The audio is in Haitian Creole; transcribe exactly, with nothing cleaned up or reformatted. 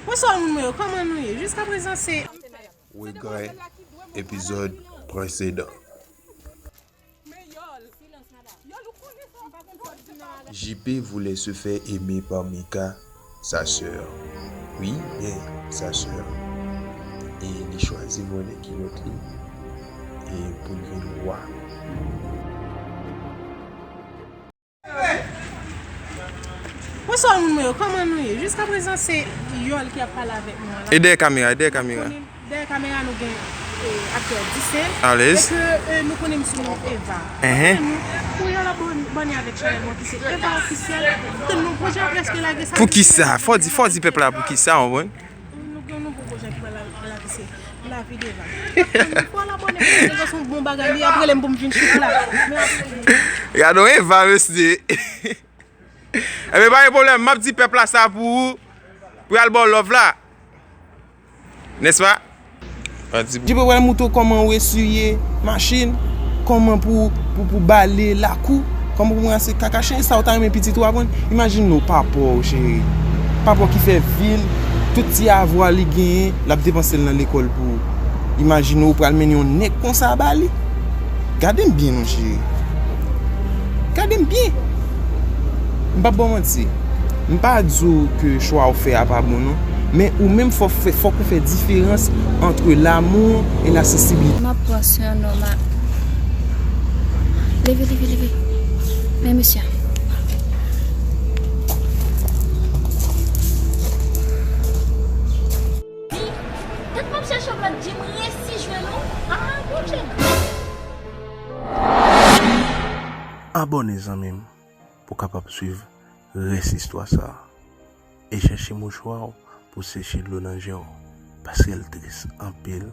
Bonswa moun mwen yo, kòman nou ye? Jiskaprezan se Regret, épisode précédent. J P voulait se faire aimer par Mika, sa sè. Wi, byen, sa sè. E li chwazi vòlè kilòt li. E pou l vin wa. Bonswa moun mwen yo, kòman nou ye? Jiskaprezan se Yòl ki ap pale avèk nou an la. E dèyè kamera, e dèyè kamera. Dèyè kamera nou gen e, aktè Disen. Alèz. E ke e, nou konnen m sou non Eva. Enhen. Konnen nou, pou Yòl abòne avèk chanèl mwen ki se Eva Ofisyèl. Tann nou pwojè a prèske lage sa. Poukisa? Fò di, fò di pèp la poukisa, w konprann? Nou gen yon nouvo pwojè ki pral lage se Lavi Deva. Fò l abòne pou mwen, se yon bon bagay li ap rele m pou m vin chita la. Men ap rele m. Gade yon Eva, mesye. Ebyen, pa gen pwoblèm, m ap di pèp la sa pou ou, pou y al ba w love la. Nèspa? J P pral moutre w kòman w eswiye machin, kòman pou, pou, pou bale lakou, kòman pou ranse kaka chen, sa w ta renmen pitit ou aprann. Imajine w papa w, cheri. Papa w ki fè vi l, tout ti avwa li genyen, l ap depanse l nan lekòl pou ou. Imajine w pral mennen yon nèg konsa ba li. Gade m byen non, cheri. Gade m byen. M p ap ba w manti. M pa di w ke chwa w fè a pa bon non. Men ou menm fò fè, fòk ou fè diferans entre l'amour et la sensibilité. M ap pran swen an nòmal. Leve, leve, leve. Men mesye. Tèt m ap chèche w, m ap di m resi jwenn ou. Ah, Bondye. Abòne zanmi m pou w kapab swiv rès istwa sa a. E chèche mouchwa w pou seche dlo nan je w, paske l tris anpil.